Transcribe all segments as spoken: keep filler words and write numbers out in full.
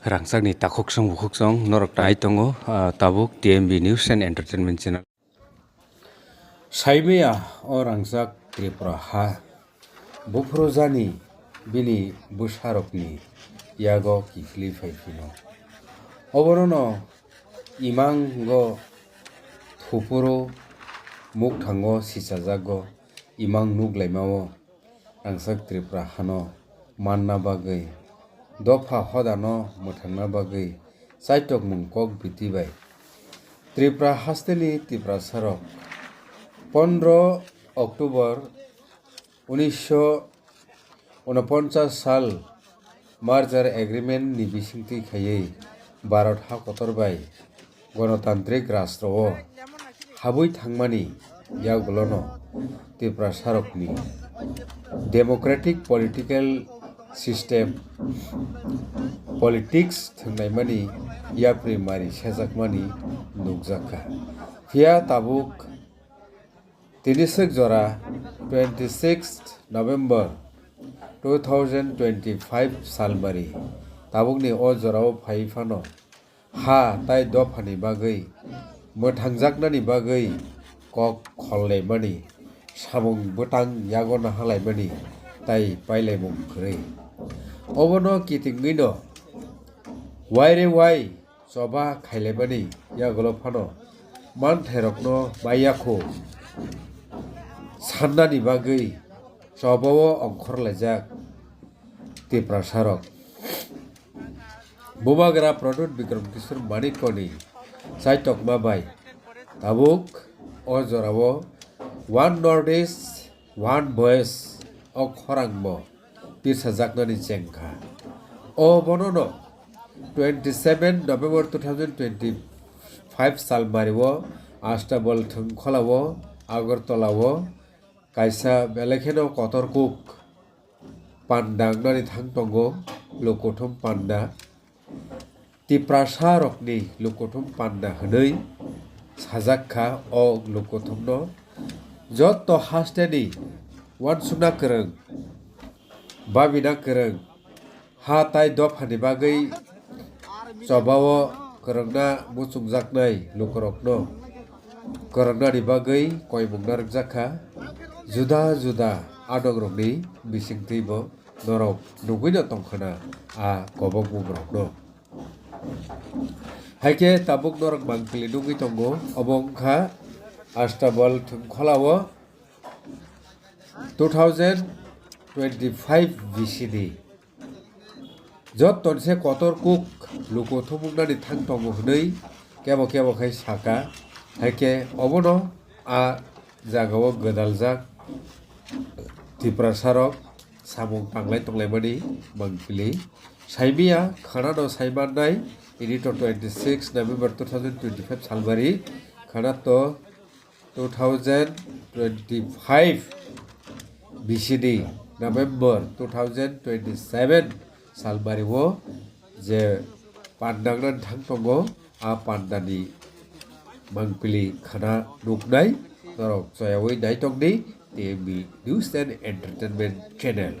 Rangchakni takhuk song bukhuk song norok tai tongo, ah, tabuk T M B News and Entertainment Channel. Saimaya o rangchak Tripura ha buphuru jani bini bwsarokni yago kiphilwi phai phino. Obono no imango thupuro mukthango sichajago imang nuglaimao. Rangchak Tripura hano manna bagwi, dopha hodano mwthangna bagwi chaitokmung kok biti bai Tripura hasteni Tiprasarok pondro October unisho unoponchas sal Merger Agreement ni bisingtwi khaiwi Bharat ha kotor bai Ganatantrik rashtra o habwi thangmani yagulono Tiprasarokni democratic political system, politics thwngnaimani yapri mari sejakmani nukjakha. Phiya tabuk tini swk jora twenty sixth November two thousand twenty-five salmari tabukni o jorao phai phano ha tai dophani bagwi mwthangjaknani bagwi kok kholnaimani, samung bwtang yago nahalaimani tai pailaimung kwrwi. Obono kitingwino waire wai choba khailaimani yagulo phano manthairokno bai yakho sannani bagwi chobao ongkhorlaijak Tiprasarok. Bubagra Pradyut Bikram Kishore Manikyani chaitokma bai tabuk o jorao One North East, One Voice o khorangbo pirsajaknani chengkha. O bonono twenty seven November two thousand twenty five salmario Astabal Thwngkholao Agartalao kaisa belai kheno kotor kuk panda wngnani thang tongo, Lukuthum panda. Tiprasa rokni Lukuthum panda hwnwi sajak kha o Lukuthumno. Jotto hasteni uansukna kwrwng, babina kwrwng, ha tai dophani bagwi chobao kwrwngna muchungjaknai lukurokno kwrwngnani bagwi koimungna rwkjak kha. Juda juda adongrokni bisingtwibo norok nugwino tongkhana a kobokmungrokno. Haikhe tabuk norok mangpili nugwi tongo, obo wngkha Astabal Thwngkholao two thousand twenty-five B C ni. Jotton se kotor kuk luku thumuknani thang tongo hwnwi kebo kebo khai saka. Haikhe obono a jagao gwdaljak Tiprasarok samung tanglai tonglaimani mangpili. Saimiya khanano saimannai, ini to twenty six November two thousand twenty five salbari khana to two thousand twenty five B C ni November two thousand twenty seven salbario je panda wngnani thang tongo, a pandani mangpili khana nuknai norok choyawi naitokdi T M B News and Entertainment Channel.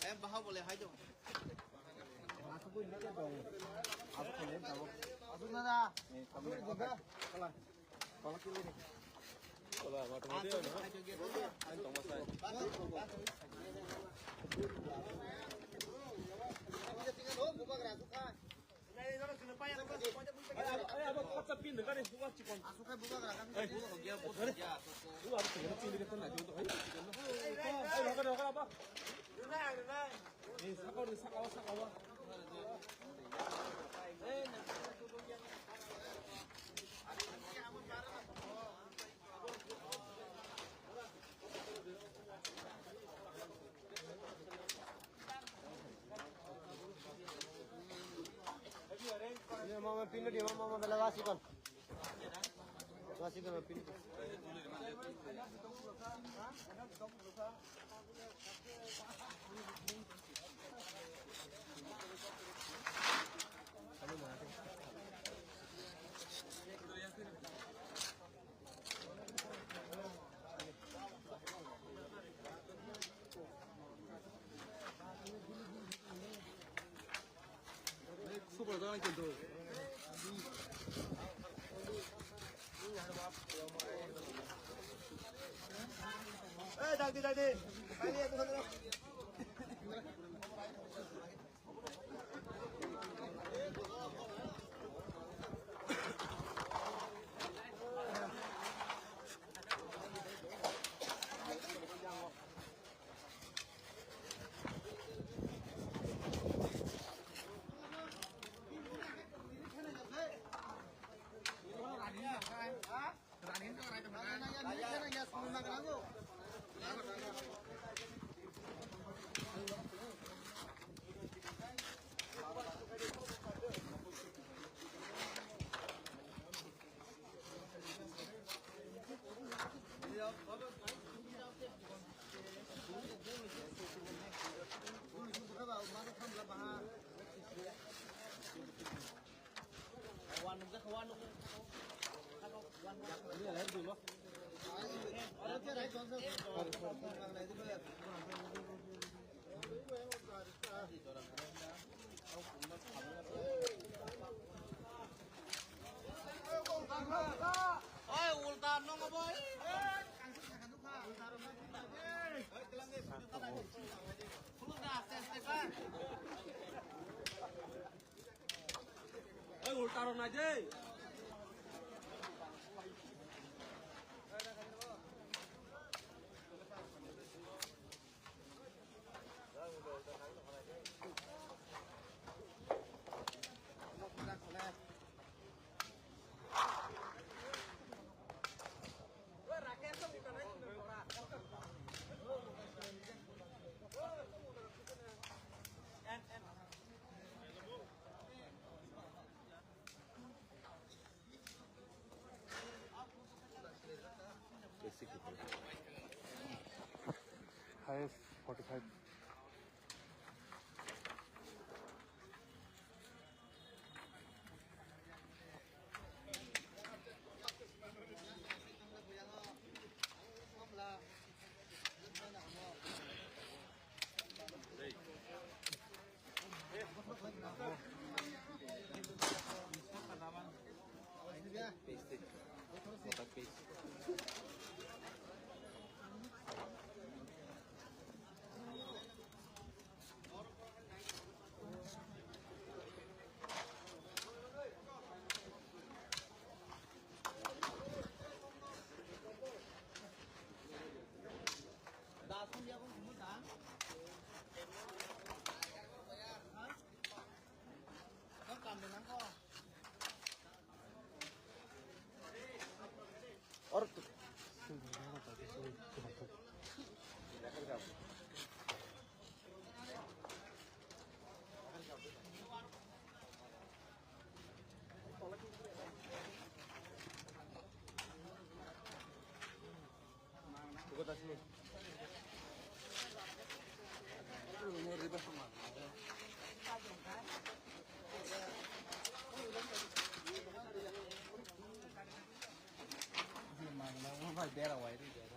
Eh, baha bole hai dong. Asuk ko ini ke dong. Asuk ko ini dong. Asuk na da. Asuk ko da. Kala. Kala kilo ni. Kala, matu matu na. Ang tong masai. Asuk ko da. Asuk ko da. Mama pindu di mama bela wasi kon. Wasi kon pindu. Super jalan kintu. Eh, dagdi, dagdi. Dagdi, dagdi. Oi, ulta nongo boy. Khulumna aste aste kha. Oi, ulta rok nai de. Highest forty-five. Bhai, bera wai ri, bera.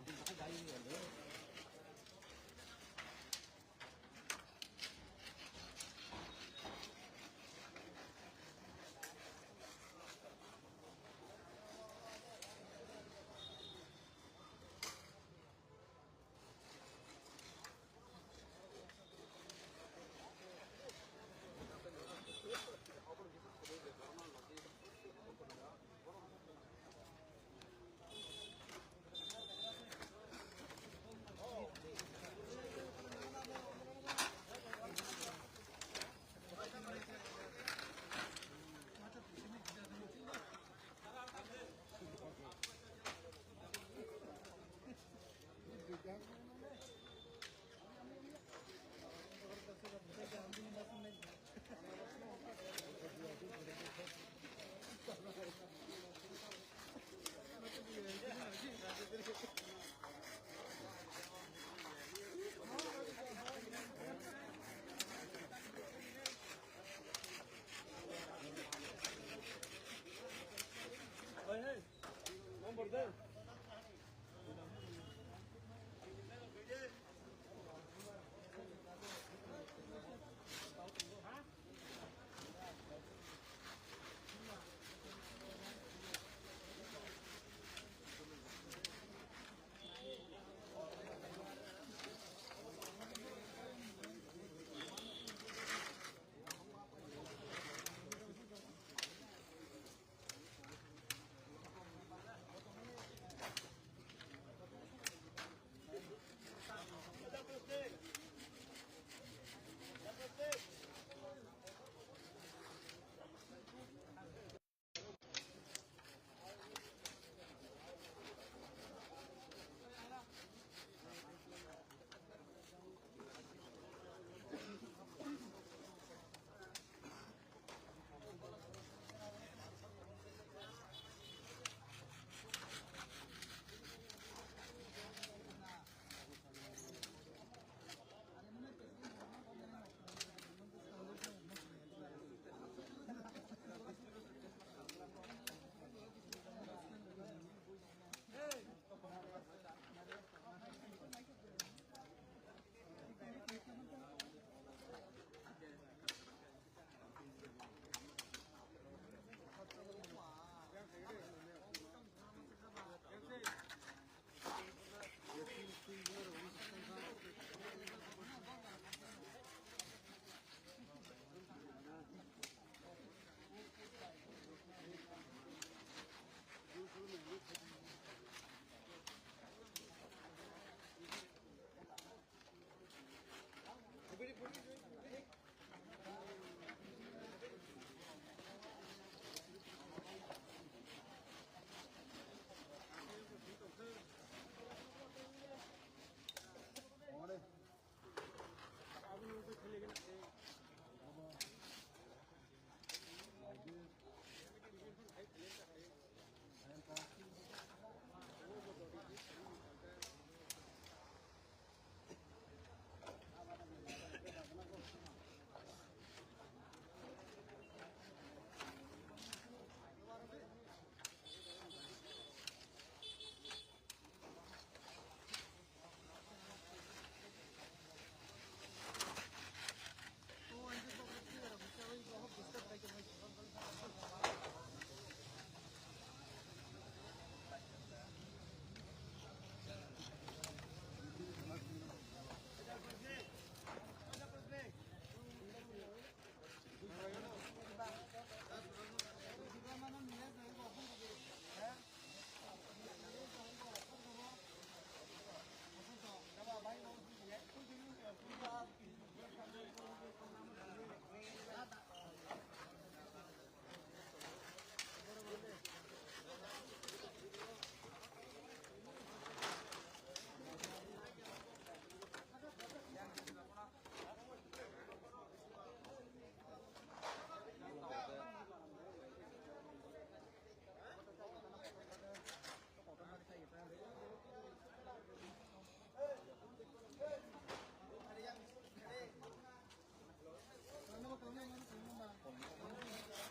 Hey, hey. Number there.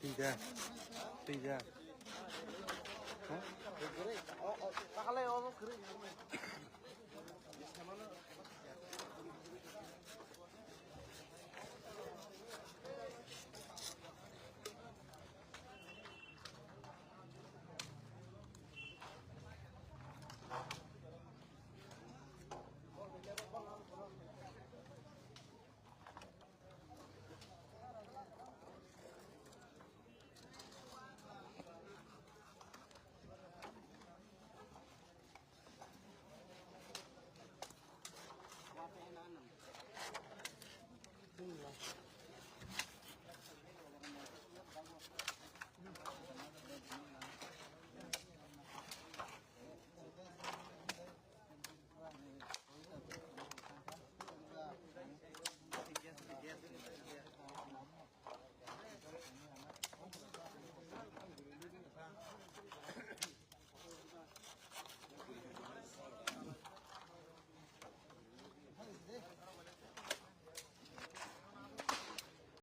Twi da. Twi da. Huh? Halai obo kwrwi.